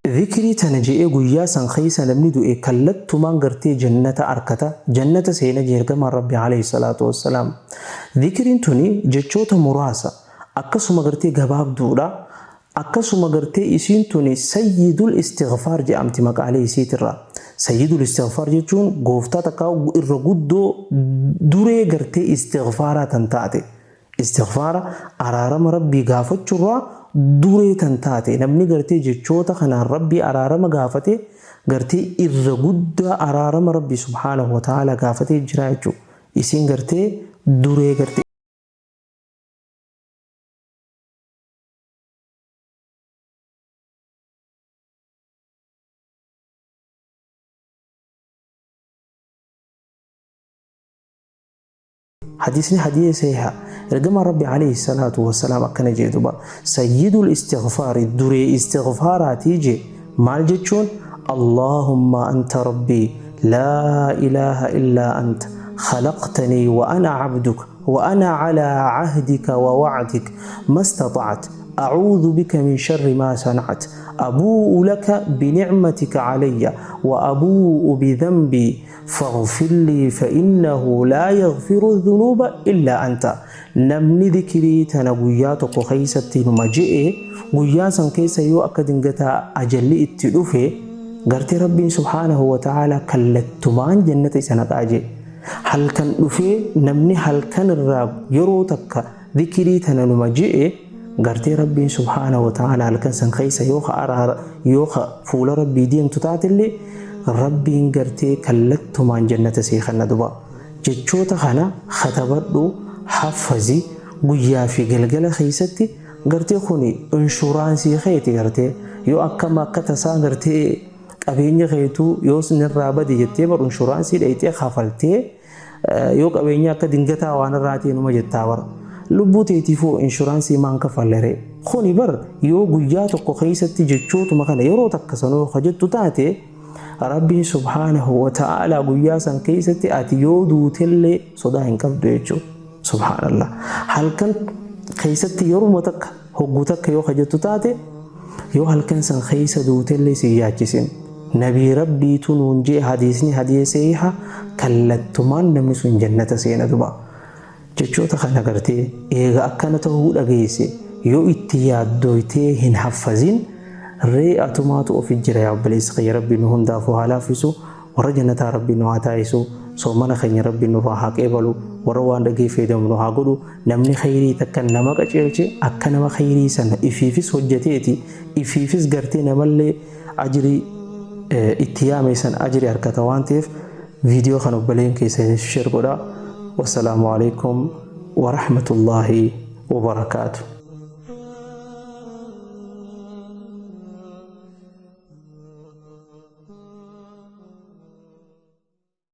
Zikrii tana je'ee guyyaa san keessa namni du'e kallattumaan gartee jannata arkata, jannata seena jee ergamaan Rabbi alayhi salaatu wassalaam. Zikriin tuni jechoota muraasa, akkasuma gartee gabaabduudha, akkasuma gartee isiin tuni sayyidul istighfaar je'amti maqaalee isiitirraa. Sayyidul istighfaar jechuun gooftaa takkaa irra guddoo duree gartee istighfaaraa tan taate. Istighfaara, araarama Rabbii gaafachurraa duree tan taate. Namni gartee jechoota kanaan Rabbii araarama gaafate gartee irra guddaa araarama Rabbii subhaanahu wa ta'aalaa gaafatee jira jechuudha. Isiin gartee duree gartee. Hadiisni hadiisa sahiha. Ergamaan Rabbi alayhi salaatu wassalaam akkana jee duba. Sayyidul istighfaari, duree istighfaaraatii jee. Maal jechuun? Allahumma anta Rabbii laa ilaaha illaa anta khalaqtanii wa ana abduka wa ana alaa ahdika wa wa'dik mastata'at a'uudhu bika min sharri maa sana'at abuu'u laka binicmatika alayya wa abuu'u bidhanbii faghfir lii fa'innahu laa yaghfiru dhunuuba illaa anta. Namni dhikrii tana guyyaa tokko keessatti numa je'e, guyyaa san keessa yoo akka dingataa ajalli itti dhufe, gartee Rabbiin subhaanahu wa ta'aalaa kallattumaan jannata isa naqaa je'e. Halkan dhufee namni halkan irraa yeroo takka dhikrii tana numa je'e, gartee Rabbiin subhaanahu wa ta'aalaa halkan san keessa yoo ka araara yoo ka fuula Rabbii deemtu taatellee, Rabbiin gartee kallattumaan jannata sii kenna duba. Jechoota kana katabadhu, haffazi, guyyaa fi galgala keessatti gartee kuni inshuraansii keeti. Gartee yoo akkam akka tasaa gartee qabeenya keetuu yoo sinirraa bade jettee bar inshuraansii dhayxee kafaltee, yoo qabeenya akka dingataa waan irraa ta'e numa jettaa bar, lubbuu teetiifuu inshuraansii maan kafalleree? Kuni bar yoo guyyaa tokko keessatti jechootuma kana yeroo takka sanuu ka jettu taate, Rabbiin subhaanahu wa ta'aalaa guyyaa san keessatti ati yoo duutellee sodaa hin qabdu jechuudha. Subhaanallah. Halkan keessatti yeruma takka hogguu takka yoo ka jettu taate, yoo halkan san keessa duutellee si yaachisin. Nabii Rabbiitu nuun jee, hadiisni hadiisa sahiha, kallattumaan namni sun jannata seena duba. Jechoota kana gartee eega akkana ta'uu dhageesse yoo itti yaaddooytee hin haffazin ree, atumaatu ofi jira. Yaa obboleessa kiyya, Rabbi nu hundaafuu haa laaffisu, warra jannataa Rabbi nu haa taasisu, soomana keenya Rabbi nurraa haa qeebalu, warra waan dhagee fayyadamu nu haa godhu. Namni khayrii takka nama qaceelche akka nama khayrii sana ifiifis hojjeteeti, ifiifis gartee namallee ajrii itti yaame san ajrii argata waan ta'eef, viidiyoo kana obboleen keessaniif share godhaa. Wassalaamu alaikum warahmatullaahi wabarakaatu.